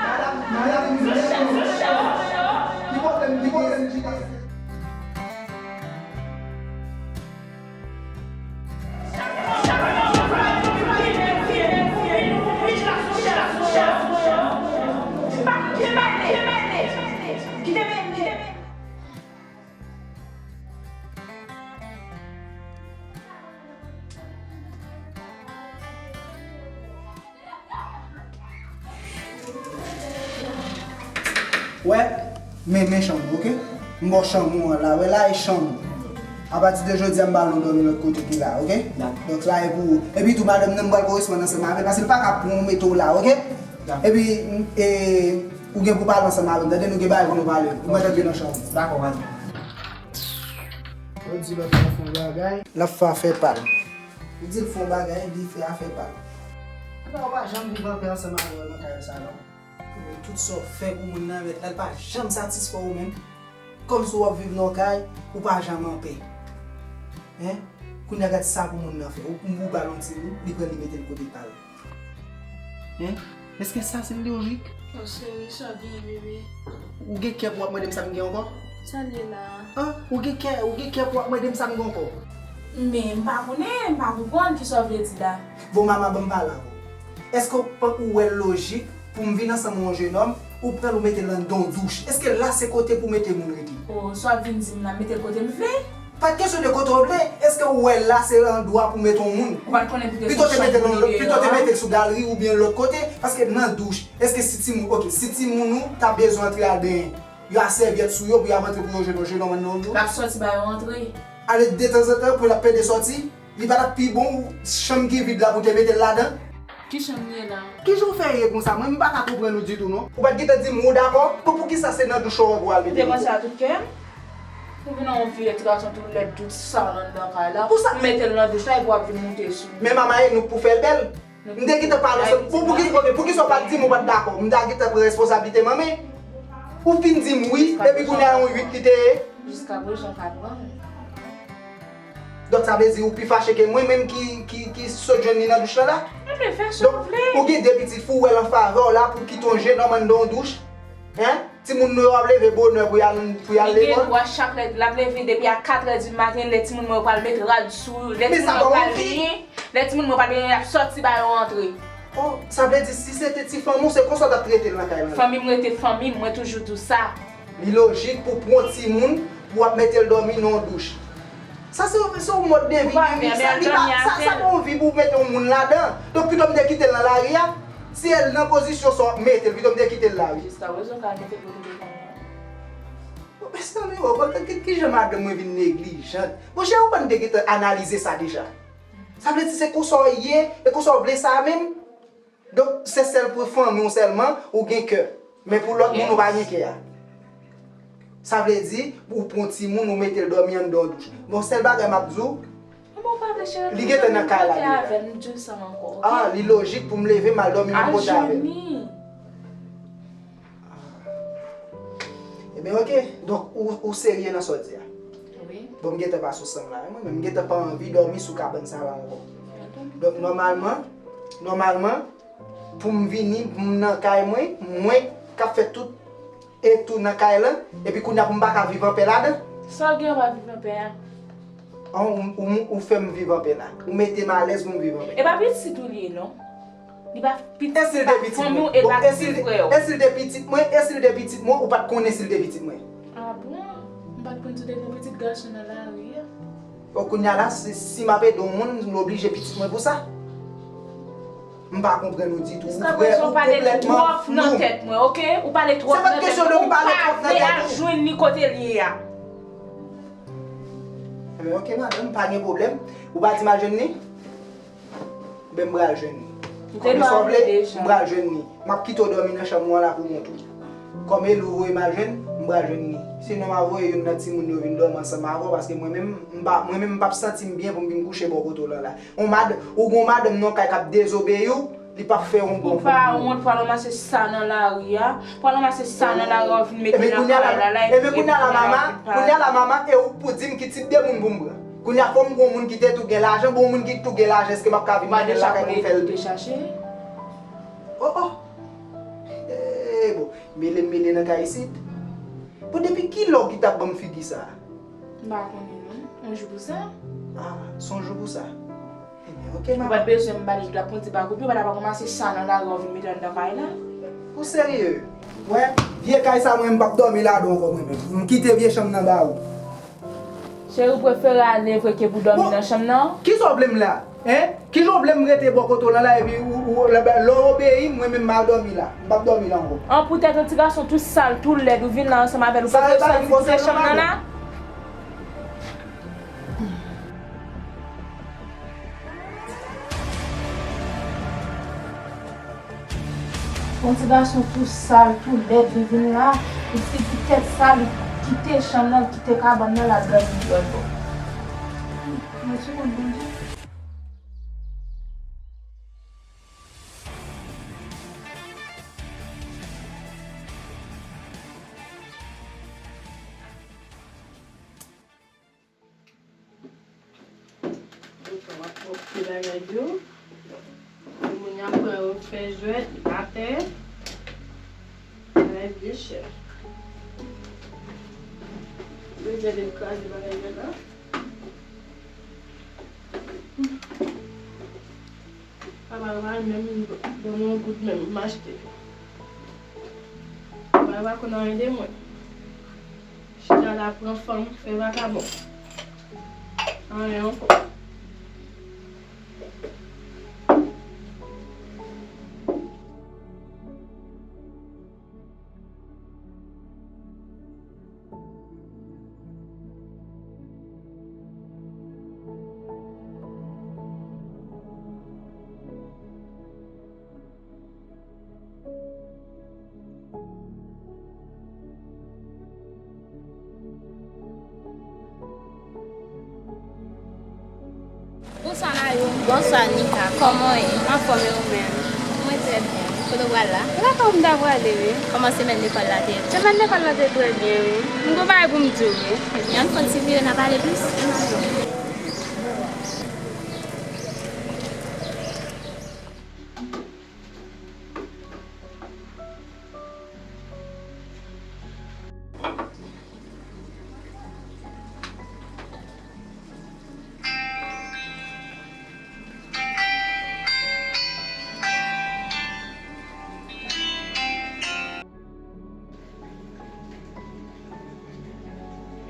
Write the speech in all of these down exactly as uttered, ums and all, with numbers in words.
Madanm, madanm, ki pwoblèm, ki pwoblèm ki gen? Wè, men, men chanm ou, oke? M ba w chanm ou an la, wè la e chanm ou. Apati de jodi a, m pa al dòmi lòt kote ki la, oke? Donk, la e pou ou. Epi tou, madanm nan, m pral koresponn ansanm avè l, paske l pa ka pran w mete w la, oke? Epi, m, e, ou gen pou pale ansanm avè m, tande, nou gen bagay pou nou pale. Ou mèt antre nan chanm ou. Dakò, madanm. Ou di lòt la fè yon bagay. L ap fè afè pa l. Ou di l fè yon bagay, li fè afè pa l. Apa w pa janm viv anpè ansanm avè l nan kay sa non. Tout sa w fè pou moun nan, mèt la, l pa janm satisfè w menm. Kòmsi w ap viv nan yon kay, ou pa janm anpè. Hein? Kounye a gad sa pou moun nan fè. Ou, ou ba l yon ti moun, li pran li mete l kote pa l. Hein? Èske sa se lojik? Bon, cheri, sa byen, bebe. Ou gen kè pou w ap mande m sa m gen ankò? Sa l ye la? An? Ou gen kè, ou gen kè pou w ap mande m sa m gen ankò? Men, m pa konnen, m pa konprann kisa w vle di la. Bon, mama, ban m pale avè w. Èske w pa, ou wè l lojik pou m vin ansanm yon jenòm, ou pran l ou mete l anndan yon douch? Èske la se kote pou mete moun rete? O, sa w ap vin di m la, mete l kote m vle? Pa t kesyon de kote w vle, èske ou wè la se andwa pou mete yon moun? Ou pa t konnen pou te se yon chanm pou li deyò a? Pito te mete l sou galri oubyen lòt kote, paske nan douch, èske si timoun, oke, si timoun ou ta bezwen antre al benyen, y a sèvyèt sou yo pou y a rantre pou yo jwenn yon jenòm anndan yon douch? L ap sòti ba yo antre. Ale detanzantan pou l ap pede sòti, li pa t ap pi bon ou chanm ki vid la pou te mete l ladan? Ki chanm li ye la? Kijan w fè ye konsa? Mwen, m pa ka konprann ou ditou, non. Ou pa t gentan di m ou dakò? Pou, poukisa se nan douch ou wè pou al mete l? M te panse a tout kè m. Ou vin yon vye ti gason tou lèd, tout sal anndan kay la. Pou sa. M mete l nan douch la, epi w ap vin moute sou li. Men mama e nou k pou fè l bèl. M te gentan pale ansanm. Pou, poukisa, oke, poukisa w pa t di m ou pa t dakò? M ta gentan pran responsablite m an men. Ou fin di m wi, epi kounye a yon uit li te ye. Jiskaprezan, pa pran. Donk, sa vle di ou pi fache ke mwen menm ki, ki, ki sot jwenn li nan douch lan la? Ebyen, fè sa w vle. Donk, ou gen de pitit fi w, ou wè l an favè w la pou kite yon jenòm anndan yon douch? Hein? Timoun nou yo ap leve bonè pou y al, pou y al lekòl? Li gen dwa chak lè, l ap leve depi a katrè di maten, lè timoun mwen yo pral met rad sou, lè timoun mwen yo pral benyen, lè timoun mwen yo pral benyen, l ap sòti ba yo antre. Oh, sa vle di si se te ti fanmi w, se konsa w t ap trete l nan kay lan? Fanmi m rete fanmi m, mwen toujou di w sa. Li lojik pou pran yon timoun pou w ap mete l dòmi nan yon douch. Sa se, se yon mòd de vi ki ri sa. Li pa, sa, sa pa yon vi pou w mete yon moun ladan. Donk, pito m te kite l nan lari a. Si l nan pozisyon sa w ap mete l, pito m te kite l la, wi. Jiskaprezan, w ka mete l kote w te konn nan. Mezanmi, w konn ki, ki jan madanm mwen vin neglijant. Monchè, ou pa t te gentan analize sa deja? Sa vle di se konsa w ye, e konsa w vle sa menm? Donk, se sèl pou fanmi w sèlman ou gen kè. Men pou lòt moun, ou pa gen kè a. Sa vle di, ou pran timoun, ou mete l dòmi anndan yon douch. Bon, sèl bagay m ap di w, li gentan nan kay la deja. Ah, li lojik pou m leve, m al dòmi menm kote avè l. Ebyen, oke. Donk, ou, ou serye nan sa w di a? Wi. Bon, m gentan pa sou sanm la, wi. Mwen menm, m gentan pa anvi dòmi sou kabann sa la ankò. Donk, nòmalman, nòmalman, pou m vini, pou m nan kay mwen, mwen k ap fè tout e tou nan kay lan, epi kounye a pou m pa ka viv anpè ladan? Sa w gen anba viv anpè a? An, ou, ou, ou fè m viv anpè la. Ou mete m alèz pou m viv anpè. E pa pitit ou li ye, non. Li pa pitit, li pa fanmi w, e pa ti frè w. E si l te pitit mwen, e si l te pitit mwen, ou pa t konnen si l te pitit mwen? Ah bon? M pa t konn si w te gen pitit gason nan lari a. Bon, kounye a la, si, si m ap ede yon moun, m oblije pitit mwen pou sa? M pa konprann ou ditou. Ou vrè, ou konplètman flou. Ou pale twòp nan tèt mwen, oke? Ou pale twòp nan tèt mwen. Ou pa vle al jwenn li kote l ye a. Ebyen, oke, madanm, pa gen pwoblèm. Ou pa di m al jwenn li? Ebyen, m pral jwenn li. Kòm sa w vle, m pral jwenn li. M ap kite w dòmi nan chanm ou an la pou kont ou. Kòm e li w voye m al jwenn, m pral jwenn li. Sinon, m a voye youn nan timoun yo vin dòmi ansanm avè w, paske mwen menm, m pa, mwen menm, m p ap santi m byen pou m vin kouche bò kote w lan la. Yon mad-, ou gen yon madanm nan yon kay k ap dezobeyi w, li p ap fè yon bon fanmi. Ou pa wont pou al ranmase sa nan lari a? Pou al ranmase sa nan lari a, w vin mete nan kay la, la, epi kounye a la, mama, kounye a la, mama, e ou k pou di m ki tip de moun pou m pran. Kounye a, fò m pran yon moun ki te tou gen lajan, bon, yon moun ki tou gen lajan, èske m ap ka vin mete l lakay pou m fè l? Ou pa deja konnen kote chache? Oh, oh. Mele m mele nan kay isit. Bon, depi kilè w ki t ap ban m figi sa a? M pa konnen non. Yon jou pou sa. Ah, se yon jou pou sa. Ebyen, ok, mama. Ou pa t bezwen m pale, ou t ap monte pa kout pye, ou pa t ap kòmanse sa nan lari a, w vin mete anndan kay la. Ou serye? Wè, vye kay sa, mwen, m p ap dòmi ladan ankò, mwen menm. M kite vye chanm nan ba ou. Cheri, ou prefere ale vre ke pou dòmi nan chanm nan? Bon, kisa w vle m la? Hein? Kijan w vle m rete bò kote w lan la, epi ou, ou, lè, lè w obeyi m, mwen menm m al dòmi la. M p ap dòmi la ankò. An, poutèt yon ti gason tou sal, tou lèd, ou vin la ansanm avè l, ou prefere soti kite chanm nan la? Yon ti gason tou sal, tou lèd, li vin la, li figi tèt sal, li kite chanm nan, li kite kabann nan, l al dòmi lòt bò. Mwen sou kont Bondye. Bouton ap pwòpte bagay yo. Timoun y ap pran yo fè jwèt atè. Bagay byen chè. Bezwen de kraze bagay yo la. Papa yo pa menm ban m yon goud menm, m achte. Papa yo pa konn anyen de mwen. Chita la pran fanm, fè vakabon. Anyen ankò. Bonswa Mayo. Bonswa Nika, kòman w ye? M anfòm e ou menm? Mwen trè byen. Kote w pral la? Lakay ou m ta prale wi. Kòman semèn lekòl la te ye? Semèn lekòl la te trè byen wi. M gon bagay pou m di w wi. Ebyen, ann fè yon ti vire, n a pale plis.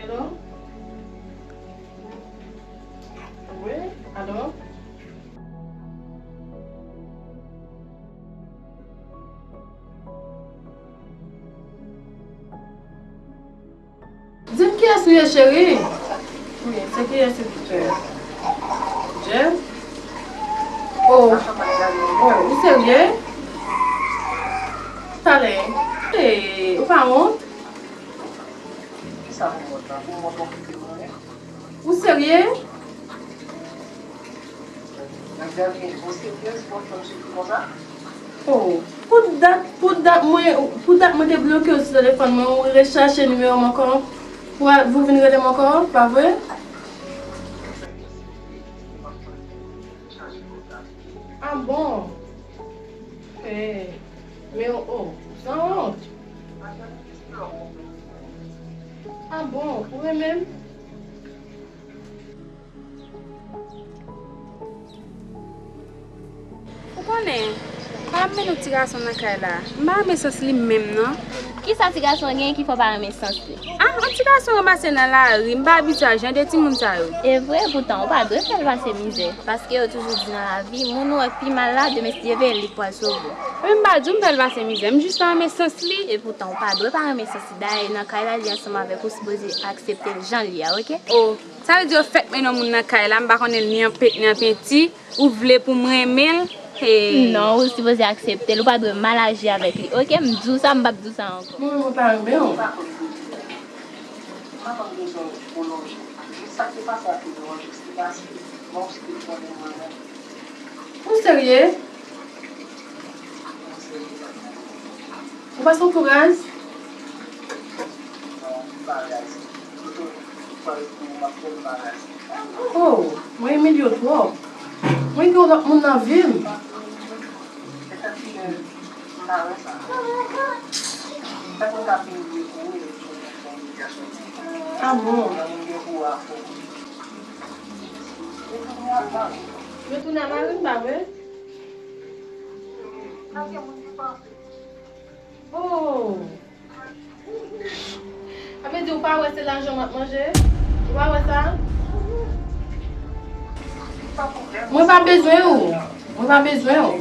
Hello? Wi, alo? Di m kiyès ou ye, cheri? Wi, se kiyès ou ki fè? Jeff? Oh, oh, ou serye? Talè. Hey, ou pa wont? Ou serye? Oh, pou dat, pou dat mwen, pou dat mwen te bloke w sou telefòn mwen, ou rechache nimewo m ankò, pou a, pou vin rele m ankò, pa vre? Ah bon? Eh, men oh, sanwont. Ah bon, ou renmen m? Ou konnen, pa ap mennen yon ti gason nan kay la. M pa renmen sans li menm non. Kisa ti gason an genyen ki fè w pa renmen sans li? Ah, yon ti gason ranmase nan lari, m pa abitye a jan de timoun sa yo. E vre, poutan ou pa dwe fè l pase mizè. Paske yo toujou di nan lavi, moun ou wè k pi mal la, demen si Dye vle, li k pral sove w. Epi m pa di w m fè l pase mizè, m jis pa renmen sans li. E poutan ou pa dwe pa renmen sans li. Dayè, nan kay la, li ansanm avèk ou, sipoze aksepte l jan l ye a, oke? Oh. Sa vle di yo fèk mennen yon moun nan kay la, m pa konnen l ni an pent ni an penti, ou vle pou m renmen l? Hey. Non, ou sipoze aksepte l, ou pa dwe mal aji avèk li. Oke, m di w sa, m p ap di w sa ankò. Mwen menm mwen pa renmen w. Ou serye? Ou pa santi w raz? Oh, mwen imilye w twòp. Mwen gen yon lòt moun nan vi m. Ah bon? Yo tounen ak mari m, pa vre? Oh! Sa vle di ou pa wè se lajan m ap manje? Ou pa wè sa? Mwen pa bezwen ou. Mwen pa bezwen ou.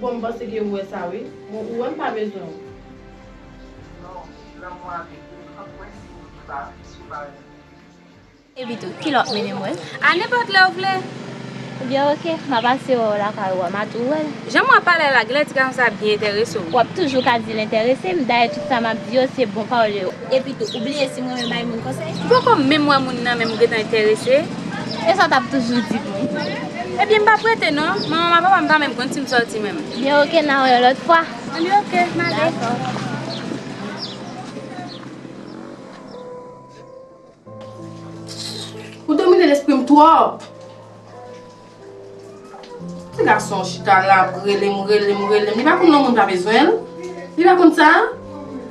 Bon, m panse ke ou wè sa, wi. Bon, ou wè m pa bezwen ou. Epi tou, kilè w ap mennen mwen? A nenpòt lè w vle. Ebyen, oke, m a pase wè w lakay ou a, m a tou wè l. Jan m wè w ap pale la, genlè ti gason sa byen enterese w. W ap toujou ka di l enterese m, dayè tout sa m ap di yo, se bon pawòl yo. Epi tou, ou bliye si mwen menm bay moun konsèy? M poko menm wè moun nan, men m gentan enterese. E sa w t ap toujou di pou m? Ebyen, m p ap rete non. Manman m ak papa m pa menm konn si m sòti menm. Ebyen, oke, n a wè yon lòt fwa. Ebyen, oke, m ale. Dakò. Ou domine lespri m twòp. Ti gason chita la ap rele m, rele m, rele m. Li pa konn non moun pa bezwen l. Li pa konn sa.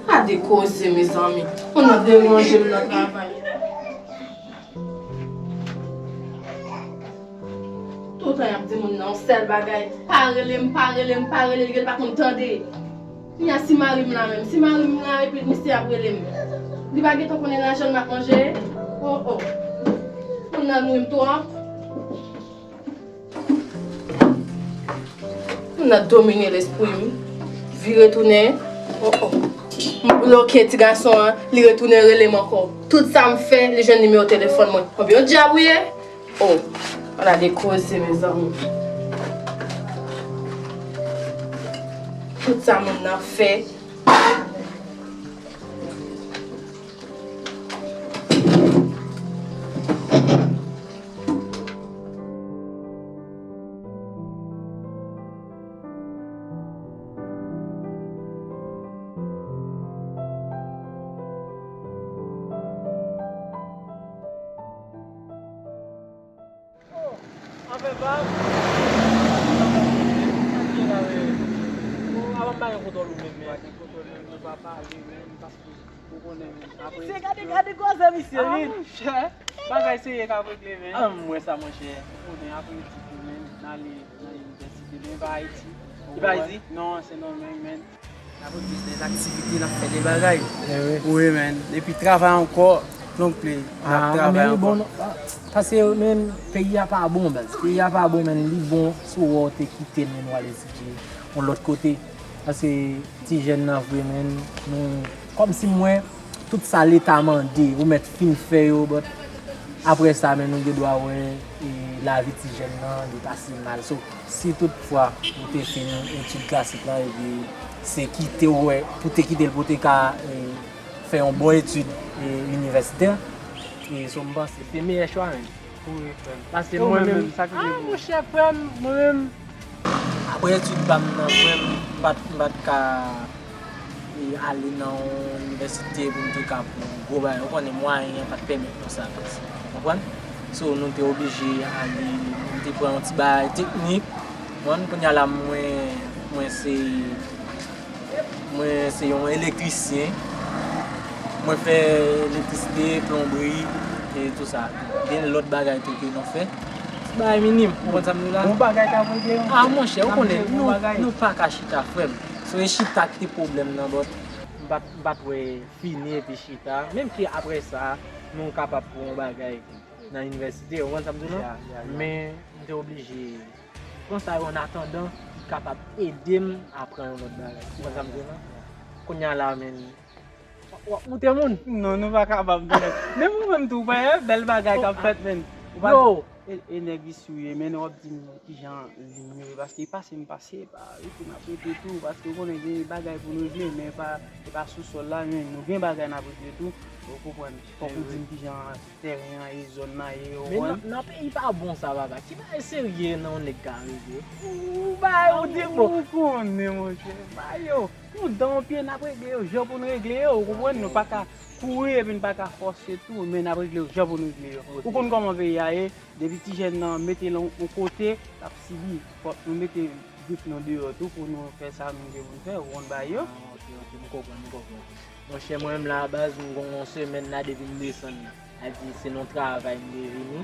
Gade koze, mezanmi. Moun nan deranje m nan travay. Toutan y ap di moun nan yon sèl bagay, pa rele m, pa rele m, pa rele l, li pa konn tande. Kounya si mari m la menm, si mari m la epi misye ap rele m, li pa gentan konnen lajan m ap manje? Oh, oh. Moun nan nwi m twòp. Moun nan domine lespri m. Vire tounen. Oh, oh. M bloke ti gason an, li retounen rele m ankò. Tout sa m fè, li jwenn nimewo telefòn mwen. Konbyen yon dyab ou ye? Oh, ala de koze, mezanmi. Tout sa moun nan fè. Oh, anfen, Bab. Sa k gen la, men? Oh, avan m pa gen kontwòl ou menm, men. Pa gen kontwòl menm, nou pa pale menm, paske ou konnen, men. Apre, se gade, gade koze misye, ah, wi. Monchè, bagay serye k ap regle, men. Ah, m wè sa, monchè. Ou konnen, apre etid yo, men, n ale nan inivèsite, men pa Ayiti. Li pa Ayiti? Non, Sen Domeng, men. N ap regle aktivite, n ap fè de bagay. Eh wi. Wi, men. Epi travay ankò, long play. N ap travay ankò. Ah, men li bon, non? Ah, paske, men, peyi a pa bon, baz. Peyi a pa bon, men li bon si w wè w te kite l, men w al etidye yon lòt kote. Paske ti jèn nan vre, men, nou, kòmsi mwen, tout sa Leta mande, ou mèt fin fè yo, but apre sa, men nou gen dwa wè, e, lavi ti jèn nan, li pase mal. So, si tout fwa ou te fin etid klasik la, epi se kite w wè, pou te kite l, pou te ka, e, fè yon bon etid, e, inivèsitè, e, so, m panse se meyè chwa, men. Wi, frè m. Paske mwen menm, sa k rive w? Ah, monchè, frè m, mwen menm, apre etid pa m nan, frè m, m pa t, m pa t ka, e, ale nan yon inivèsite pou m te ka pran yon gwo bagay. Ou konnen, mwayen an pa t pèmèt nou sa, baz. Konprann? So, nou te oblije ale, nou te pran yon ti bagay teknik. Konprann? Kounye a la, mwen, mwen se Mwen se yon elektrisyen. Mwen fè elektrisite, plonbri, e tou sa. Gen lòt bagay tou ke nou fè. Ti bagay minim, ou konn sa m di la? Bon bagay k ap regle yo. Ah, monchè, ou konnen, nou, nou pa ka chita, frè m. So, e chita ki te pwoblèm nan, but m pa t, m pa t wè fini epi chita. Menm ke apre sa, nou kapab pran yon bagay nan inivèsite, ou konn sa m di la? Ya, ya, ya. Men, m te oblije pran sa yo an atandan ki kapab ede m aprann yon lòt bagay. Ou konn sa m di la? Kounye a la, men, w ap, w ap moute moun. Non, nou pa kapab, non. Menm ou menm tou, ou pa wè bèl bagay k ap fèt, men. Ou pa, yo, e, e nèg isi w ye, men w ap di m kijan li m yo ye, paske pase m pase, pa rete n ap rete tou, paske ou konnen gen bagay pou n regle, men pa, se pa sou sòl la, men nou gen bagay n ap regle tou, ou konprann. Fòk ou di m kijan tèren an ye, zòn nan ye, ou konprann? Men nan, nan peyi pa bon sa, papa. Ki bagay serye nan yon nèg ka regle? Ou bay, ou di, bon. Ou konnen, monchè. Bay yo. Nou dan yon pye, n ap regle yo jan pou n regle yo, ou konprann? Nou pa ka kouri epi n pa ka fòse tou, men n ap regle yo jan pou n regle yo. Ou konn kòman peyi a ye, Depi ti jèn nan mete l yon kote, l ap sibi. Fòk nou mete grif nou deyò tou pou nou fè sa nou gen pou n fè, ou konn bagay yo. Ah, ok, ok, m konprann, m konprann. Monchè, mwen menm la, baz, m gon yon semèn la depi m desann la. A di, se nan travay m te vini,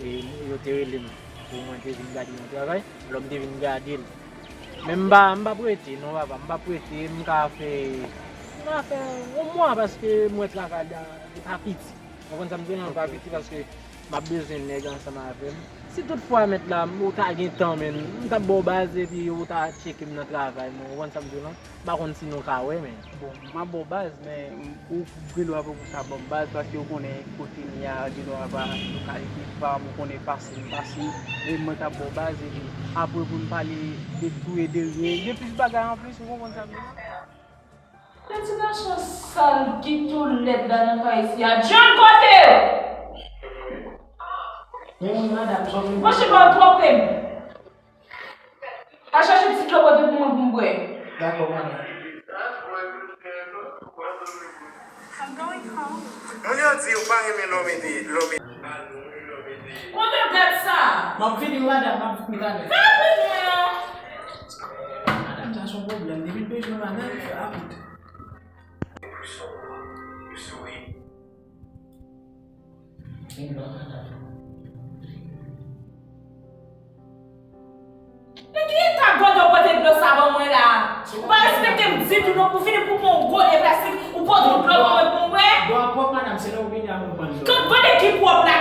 e yo te rele m pou mwen te vin gade yon travay. Alò, m te vin gade l. Men m pa, m p ap rete, non, papa, m p ap rete, m ka fè, m ka fè yon mwa, paske m wè travay la, li pa piti. Ou konprann sa m di w lan, li pa piti, paske m ap bezwen nèg ansanm avè m. Si tout fwa, mèt la, ou ta gen tan, men, m t ap ba w baz, epi ou ta tcheke m nan travay mwen, ou konprann sa m di w lan? M pa konn si nou ka wè, men. Bon, m ap ba w baz, men ou gen dwa poko ka ban m baz, paske ou konnen kote m ye a, gen dwa pa lokalite pa m, ou konnen fasil, fasil. E mwen t ap ba w baz, epi apre pou n pale de tou e de ryen, gen plis bagay anplis, ou konprann sa m di w lan? Ti gason sal ki tou lèd la nan kay isi a. John, kote w? Men wi, madanm, sa w vin. Monchè, pa twonpe m. Al chache ti dlo pote pou mwen pou m bwè. Dakò, madanm. Moun yo di yo pa renmen lè w mete, lè w mete. Kote w gad sa? M ap vini, madanm, m ap vini talè. Fè rapid mwen non. Madanm, sa se yon pwoblèm. Depi l bezwen madanm, fè rapid. Vin non, madanm. Men ki eta gòdò pote dlo sa ban mwen la? Ou pa respekte m ditou non, ou fini pou pran yon gode plastik, ou pote yon dlo ban mwen pou m bwè? Dlo a pwòp, madanm, se lè ou vini a mwen pran dlo. Gade ki pwòp la,